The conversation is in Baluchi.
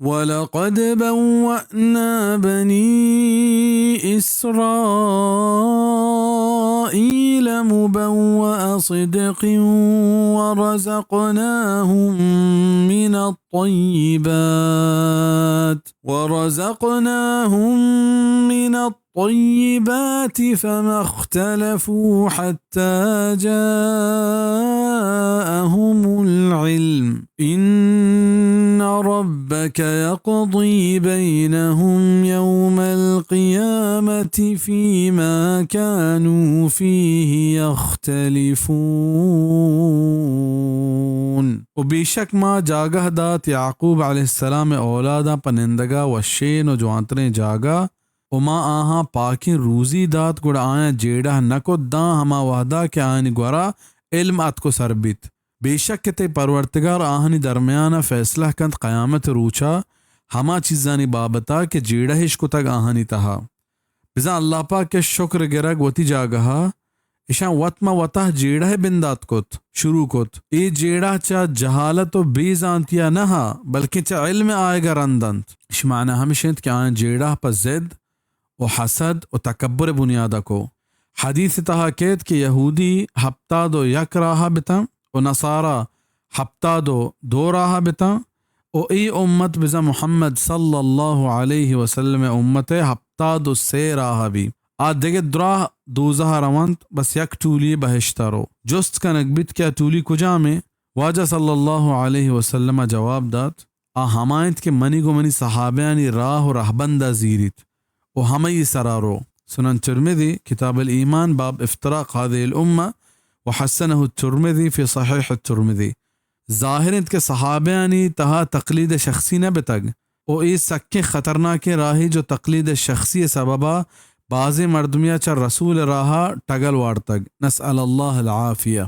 ولقد بوأنا بني إسرائيل مبوأ صدق ورزقناهم من الطيبات، ورزقناهم من الطيبات فما اختلفوا حتى جاءهم العلم إن ربك يقضي بينهم يوم القيامة فيما كانوا فيه يختلفون۔ و بیشک ما جاگہ دات یعقوب علیہ السلام ءِ اولاداں پہ نندگ ءَ وشیں و جوانتریں جاگہ، و ما آہاں پاکیں روزی دات، گڑا آیاں جیڑہ نہ کت داں ہما وہدا کہ آیانی گورا علم اتک و سر بیت۔ بیشک کہ تئی پرورتگار آہانی درمیان ءَ فیصلہ کنت قیامت ءِ روچا ہما چیزانی بابتا کہ جیڑہ اش کتگ آہانی تہا۔ بزاں اللہ پاک ءِ شکر گرگ وتی جاگہا، اشاں وت ماں وتہ جیڑہ ءِ بندات کت، شروع کت۔ اے جیڑہ چہ جہالت و بے زانتیا نہ، بلکیں چہ علم آیگا رند انت۔ اش معنی ہمش انت کہ آیاں جیڑہ پہ ضد و حسد و تکبر بنیادا کو۔ حدیث تہا کیت کہ یہودی ہپتاد و یک راہ بتاں و نصارا ہپتاد و دو راہ بتاں، و اے امت بزاں محمد صلی اللہ علیہ وسلم ءِ امت ءِ ہپتاد و سے راہ بی۔ آ دگہ دراہ دوزہ ءَ رونت، بس یک ٹولی بہشت ءَ رو۔ جست کنگ بیت کہ آ ٹولی کجامیں؟ واجہ صلی اللہ علیہ وسلم ءَ جواب دات، آ ہما انت کہ منی گوں منی صحابیانی راہ و رہبند ءَ زیریت و ہمئی سرا رو۔ سنن ترمذی، کتاب الایمان، باب افتراق هذه الامة، و حسنه الترمذی فی صحیح الترمذی۔ ظاہر انت کہ صحابیانی تہا تقلید شخصی نہ بتگ، و اے سکیں خطرناکیں راہے جو تقلید شخصی سببا بازیں مردمیا چہ رسول راہا ٹگل وارتگ۔ نسأل اللہ العافیہ۔